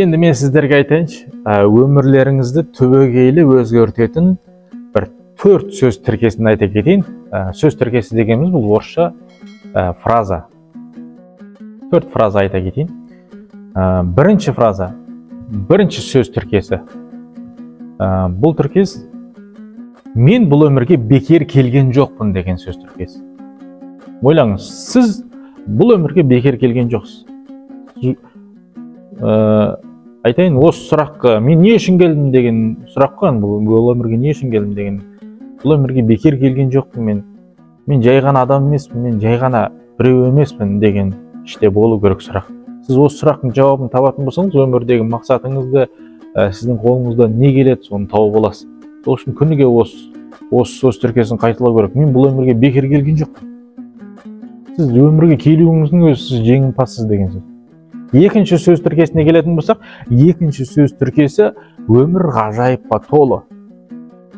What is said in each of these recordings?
Енді мен сіздерге айтайыншы, өмірлеріңізді түбегейлі өзгертетін бір 4 сөз тіркесін айта кетейін. Сөз тіркесі дегеніміз бұл орысша фраза. 4 фраза айта кетейін. Бірінші фраза, бірінші сөз тіркесі. Бұл тіркес мен бұл өмірге бекер келген жоқпын деген сөз тіркесі. Ойлаңыз, сіз бұл өмірге бекер келген жоқсыз. Айтайын, осы сұраққа мен не үшін келдім деген сұрақ қой, бұл өмірге не үшін келдім деген. Бұл өмірге бекер келген жоқпын мен. Мен жай ғана адам емеспін, мен жай ғана біреу емеспін деген іште болу керек сұрақ. Сіз осы сұрақтың жауабын табатын болсаңыз, өмірдегі мақсатыңызды, сіздің қолыңызда не келеді, соны тауып аласыз. Сол үшін күніге осы сөз тіркесін қайталау керек. Мен бұл өмірге бекер келген жоқпын. Сіз өмірге келуіңіздің өзі сіз жеңімпазсыз деген сөз. Екінші сөз тіркесіне келетін болсақ, екінші сөз тіркесі өмір ғажайыпқа толы.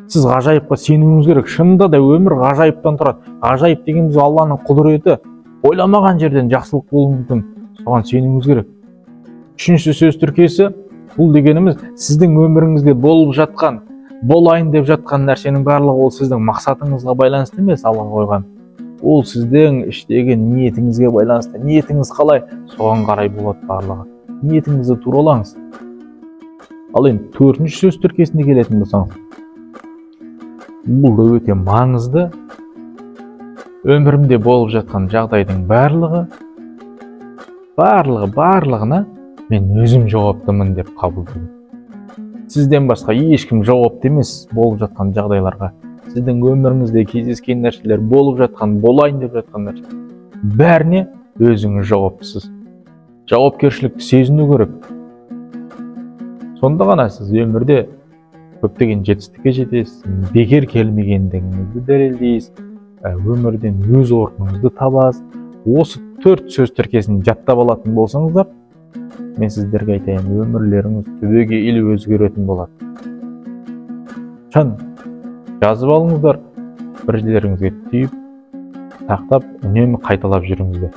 Сіз ғажайыпқа сенуіңіз керек. Шынында да өмір ғажайыптан тұрады. Ғажайып дегеніміз Алланың құдіреті. Ойламаған жерден жақсылық болуы мүмкін. Соған сенуіңіз керек. Үшінші сөз тіркесі бұл дегеніміз сіздің өміріңізде болып жатқан, болайын деп жатқан нәрсенің барлығы ол сіздің мақсатыңызға байланысты емес, Алла қойған. Ол сіздің іштегі ниетіңізге байланысты. Ниетіңіз қалай, соған қарай болады барлығы. Ниетіңізді туралаңыз. Ал енді төртінші сөз тіркесіне келетін болсаңыз, бұл да өте маңызды. Өмірімде болып жатқан жағдайдың барлығына мен өзім жауаптымын деп қабылдаймын. Сізден басқа ешкім жауапты емес болып жатқан жағдайларға. Сіздің өміріңізде кездескен нәрселер, болып жатқан, болайын деп жатқан нәрсе, бәріне өзіңіз жауаптысыз. Жауапкершілікті сезіну керек. Сонда ғана сіз өмірде көптеген жетістікке жетесіз, бекер келмегендігіңізді дәлелдейсіз, өмірден өз орныңызды табасыз. Осы 4 сөз тіркесін жаттап алатын болсаңыздар, мен сіздерге айтайын, өмірлеріңіз түбегейлі өзгеретін болады. Шын, жазып алыңыздар, бір жерлеріңізге түйіп, сақтап, үнемі қайталап жүріңіздер.